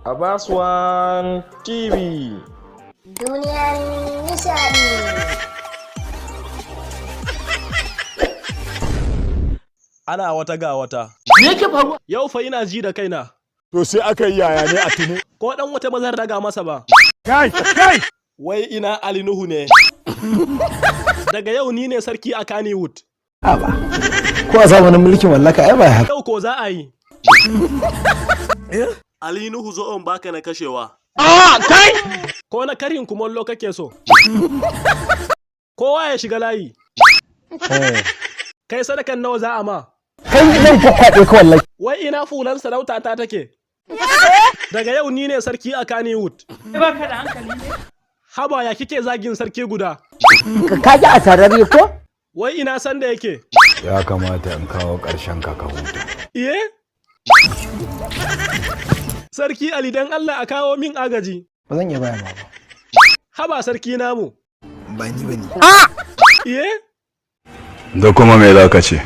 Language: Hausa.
Abbas One TV. Duniyar nishaɗi. Ana wata ga wata. Me yake faruwa? Yau fa ina ji da kaina. To sai aka yi yaya ne a tuni. Ko dan wata bazan raga masa ba. Kai, kai! Wai ina Ali Nuhu ne. Daga yau ni ne sarki a Kannywood. Haba. Ko a zamanin mulkin mallaka ai ba haka. Yau ko za a yi. Ali Nuhu, zo in baka na kashewa. Kai! Ko na karin kumallo kake so? Kowa ya shiga layi. Kai, sadakan nawa za a ma? Kai, zan kwakwaɗe ka wallahi. Wai ina fulan sarauta ta take? Daga yau ni ne sarki a Kannywood. Baka da hankali ne? Haba, ya kike zagin sarki guda? Ka ji a sarari ko? Wai ina sanda yake? Ya kamata in kawo ƙarshen ka, ka huta. Iye? Sarki Ali, dan Allah a kawo min agaji. Ba zan iya bayarwa ba. Haba sarki namu. Ba ni bane. Iye? Da kuma me za ka ce?